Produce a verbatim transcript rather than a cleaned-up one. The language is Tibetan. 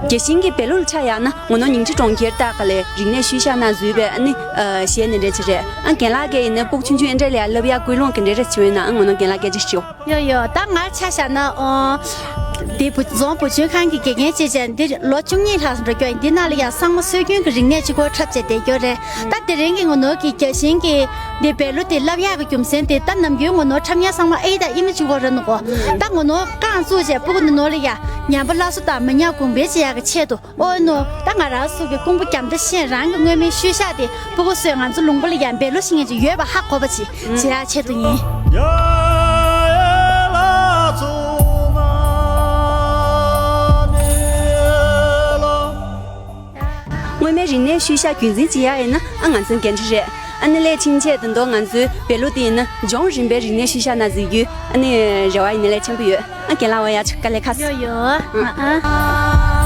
རྒྱལ་ཞེན་གྱི་བོད་ལུགས་ལ་ཆ་བཞག་ན་ངོ་ནོར་ཉིང་ཁྲི་གྲོང་ཁྱེར་ལྟ་ག་ལེ་རིག་གནས་ཤུལ་བཞག་ན་འཛུལ་བའི་ཨ་ནི་གཞས་འདི་འདྲ་ཅིག་རེད། ཨ་རྒན་ལགས་ཀྱིས་ཡིན་ན་སྤུ་གུ་ཆུང་ཆུང་འདི་འདྲ་ལ་ཡ་བསླབ་ཡག་ཀུན་སློང་གི་འདྲ་རེ་བྱུང་ཡོད་ན་ཨ་ངོ་ནོར་རྒན་ལགས་སྐད་ཆ་ཞུ། ཡོ་ཡོ། ད་ང་ཆ་བཞག་ན་ཨོ། འདི་བུ་རྫོང་བུ་བཅོལ་ཁང་གི་དགེ་རྒན་བྱས་བྱས་འདི་ལོ་བཅུ་གཉིས་ལྷག་འགྲོ་རྒྱུ་ཡིན། འདི་ནང་ལ་ཡང་ཚང་མ་སྲོལ་རྒྱུན་གྱི་རིག་གནས་གཅིག་པོ་འཁྲབ་བྱས་བསྡད་རྒྱུ་རེད། ད་དེ་རིང་གི་ངོ་ནོར་གྱི་རྒྱལ་ཞེན་གྱི་འདི་བོད་ལུགས་འདི་བསླབ་ཡག་གི་རྒྱུ་མཚན་དེ་ད་ནམ་རྒྱུན་ངོ་ནོར་འཁྲབ་མཁན་ཚང་མ་ཨེ་ད་ཨི་མ་གཅིག་པོ་རེད་ནོ་གོ། ད་ངོ་ནོར་རྐང་བཙུགས་བྱས་སྤུ་གུ་འདི་ནོར་ལ་ཡ་ཉམས་པ་སླར་གསོ་དང་མི་ཉམས་གོང་འཕེལ་བྱེད་ཡག་གི་ཆེད་དུ། ཨོ་ནོ། ད་ང་རང་ཚོ་གི་ཀོང་པོ་རྒྱ་མདའ་ཤན་རང་གི་མངོན་མིན་ཤུལ་བཞག་དེ་སྤུ་གུ་ཚོས་ང་ཚོ་ལུང་པ་ལ་ཡང་བོད་ལུགས་ཤེས་མཁན་ཅིག་ཡོད་པ་ཧ་གོ་བ་ཅིག་བྱེད་ཡག་ཆེད་དུ་ཡིན། སྔོན་མའི་རིག་གནས་ཤུལ་བཞག་རྒྱུན་འཛིན་བྱེད་ཡག་ཡིན་ན་ཨ་ང་ཚོའི་འགན་འཁྲི་རེད། ཨ་ནི་སླད་ཕྱིན་ཆད་ད་དུང་ང་ཚོའི་བོད་ལུགས་དེ་ཡིན་ན་ལྗོངས་རིམ་པའི་རིག་གནས་ཤུལ་བཞག་ནང་འཛུལ་རྒྱུའི་ཨ་ནི་རེ་བ་ཡིན་ན་ལས་ཆེན་པོ་ཡོད། ཨ་རྒན་ལགས་འོ་ཡ་ཆུ་དཀའ་ལས་ཁག་སོང་། ཡོ་ཡོ། ཨ་ཨ།